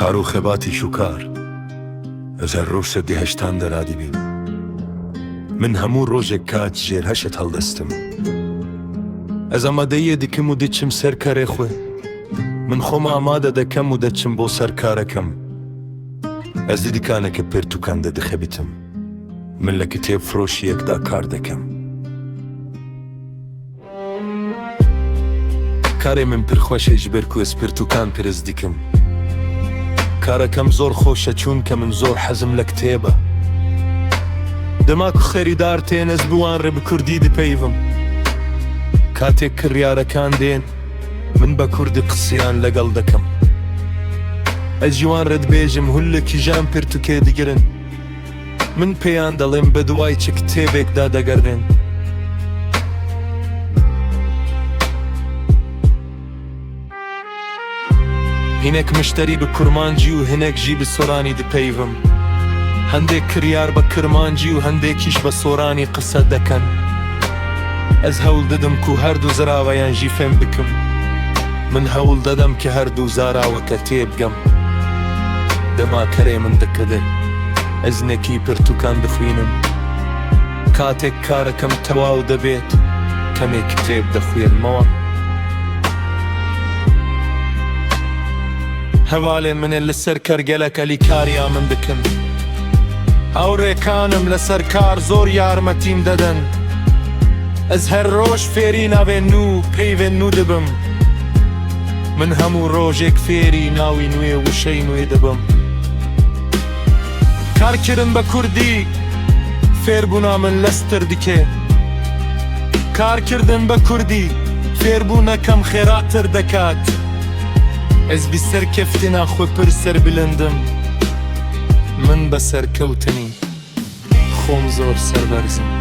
کار و خەباتی شوکار. ئەز هەر ڕۆژ سەدی هەشتان دەرادیبیم. من هەموو ڕۆژێک کات ژێر هەشت هەڵدەستم. ئەز ئامادەییە دکم و دچم سەر کارێ خوێ. من خۆم ئامادە دەکەم و دەچم بۆ سەر کارەکەم. ئەز دی دکانەکە پرتوکان دەدخەبتم. من لە کتێب فرۆشییەکدا کار دەکەم. کارێ من پر خوەشە ژ بەر کو ئەز پرتوکان پرس دکم. کارەکەم زۆر خۆشە چوونکە من زۆر حەزم لە کتێبە. دەما کو خەریدار تێن ئەز بوان ڕێ بە کوردی دپەیڤم. کاتێک کڕیارەکان دێن من بە کوردی قسەیان لەگەڵ دەکەم. ئەز ژ وان ڕێ دبێژم هون لە کیژان پرتوکێ دگرن. من پێیان دەڵێم بەدوای چ کتێبێکدا دەگەڕێن. هینێک مشتەری بە کورمانجی و هینێک ژی بە سۆرانی دپەیڤم. هەندێک کڕیار بە کرمانجی و هەندێکیش بە سۆرانی قسە دەکەن. ئەز هەوڵ ددم کو هەردوو زراوەیان ژی فێم بکم. من هەوڵ دەدەم کە هەردوو زاراوەکە تێبگەم. دەما کەرێ من دکدێ ئەز نەکی پرتوکان دخوینم. کاتێک کارەکەم تەواو دەبێت کەمێک کتێب دەخوێنمەوە. هەڤالێ منێ لەسەر کەرگەلەک ئەلیکاریا من دکن. هاوڕێکانم لەسەر کار زۆر یارمەتیم دەدەن. ئەز هەر ڕۆژ فێری ناوێ نوو پەیڤێ نوو دبم. من هەموو ڕۆژێک فێری ناوی نوێ وشەی نوێ دەبم. کارکردن بە کوردی فێربوونا من لەستر دکێ. کارکردن بە کوردی فێربوونەکەم خێراتر دەکات. ئەز بی سەرکەفتنا خۆ پر سەربلندم. من بە سەرکەوتنی خۆم زۆر سەربەرزم.